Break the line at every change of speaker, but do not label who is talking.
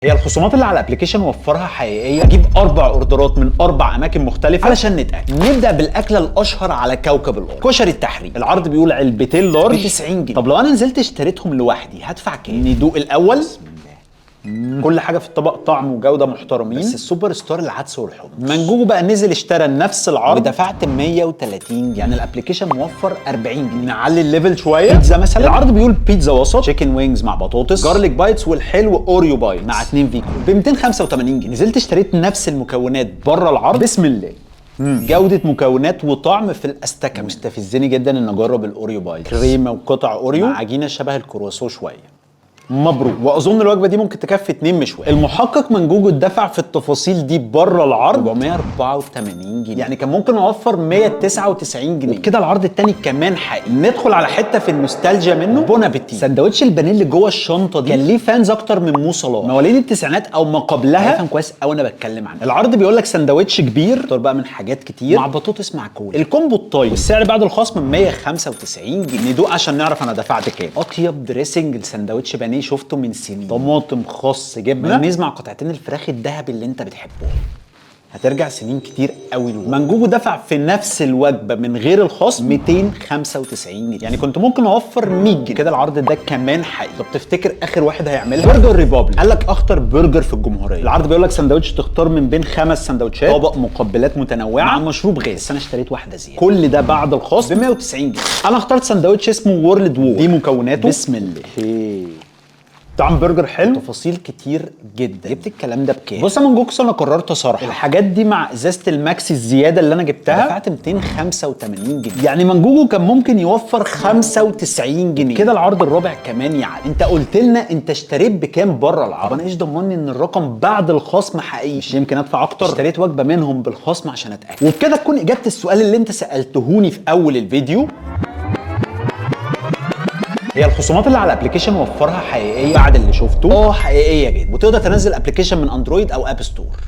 هي الخصومات اللي على ال application وفرها حقيقيه؟ اجيب اربع اوردرات من اربع اماكن مختلفة علشان نتاكد. نبدا بالاكله الاشهر على كوكب الارض، كشري التحرير. العرض بيقول علبتين large ب 90 جنيه. طب لو انا نزلت اشتريتهم لوحدي هدفع كام؟ ندوق الاول. كل حاجة في الطبق طعم وجوده محترمين، بس ال super star العدس والحمص. منجوجو بقى نزل اشترى نفس العرض ودفعت 130 جنيه، يعني ال application موفر 40 جنيه. نعلي ال level شويه، بيتزا مثلا. العرض بيقول بيتزا وسط chicken wings مع بطاطس garlic bites والحلو Oreo bites مع 2 فيكو ب 285 جنيه. نزلت اشتريت نفس المكونات بره العرض. بسم الله، جودة مكونات وطعم في الاستكة. مستفزني جدا ان اجرب ال Oreo bites، كريمة وقطع Oreo مع عجينة شبه الكرواسون شوية. مبروك، واظن الوجبة دي ممكن تكفي اتنين مش واحد. المحقق من جوجل دفع في التفاصيل دي بره العرض 484 جنيه، يعني كان ممكن اوفر 199 جنيه. وبكده العرض التاني كمان حقيقي. ندخل على حتة في النوستالجيا منه، بون ابيتي. سندوتش البانيه اللي جوه الشنطة دي كان ليه fans اكتر من مو صلاح. مواليد التسعينات او ما قبلها هيفهم كويس قوي انا بتكلم عنه. العرض بيقول لك سندوتش كبير اختار بقى من حاجات كتير مع بطاطس مع كولا، ال combo الطيب، والسعر بعد الخصم 195 جنيه. ندوق عشان نعرف انا دفعت كام. اطيب dressing لسندوتش بانيه شفته من سنين، طماطم خس جبنه مايونيز مع قطعتين الفراخ الذهبي اللي انت بتحبهم. هترجع سنين كتير قوي لورا. منجوجو دفع في نفس الوجبة من غير الخصم 295 جنيه، يعني كنت ممكن اوفر 100 جنيه. كده العرض ده كمان حقيقي. طب تفتكر اخر واحد هيعملها؟ برجر ريبابليك، قال لك اخطر برجر في الجمهوريه. العرض بيقول لك سندوتش تختار من بين خمس سندوتشات، طبق مقبلات متنوعة مع مشروب غاز، بس انا اشتريت واحدة زياده. كل ده بعد الخصم ب 190 جنيه. انا اخترت سندوتش اسمه World War، دي مكوناته. بسم الله، طعم برجر حلو، تفاصيل كتير جدا. جبت الكلام ده بكام؟ بص يا منجوكس، انا قررت صراحة الحاجات دي مع ازازة الماكسي الزيادة اللي انا جبتها دفعت 285 جنيه، يعني منجوجو كان ممكن يوفر 95 جنيه. كده العرض الرابع كمان. يعني انت قلت لنا انت اشتريت بكام بره العرض، طب انا ايش ضمني ان الرقم بعد الخصم حقيقي؟ مش يمكن ادفع اكتر؟ اشتريت وجبة منهم بالخصم عشان اتاكد. وبكده تكون اجابه السؤال اللي انت سالتهوني في اول الفيديو، هي الخصومات اللي على ال application وفرها حقيقية؟ بعد اللي شفته، اه حقيقية جدا، وتقدر تنزل application من Android او App Store.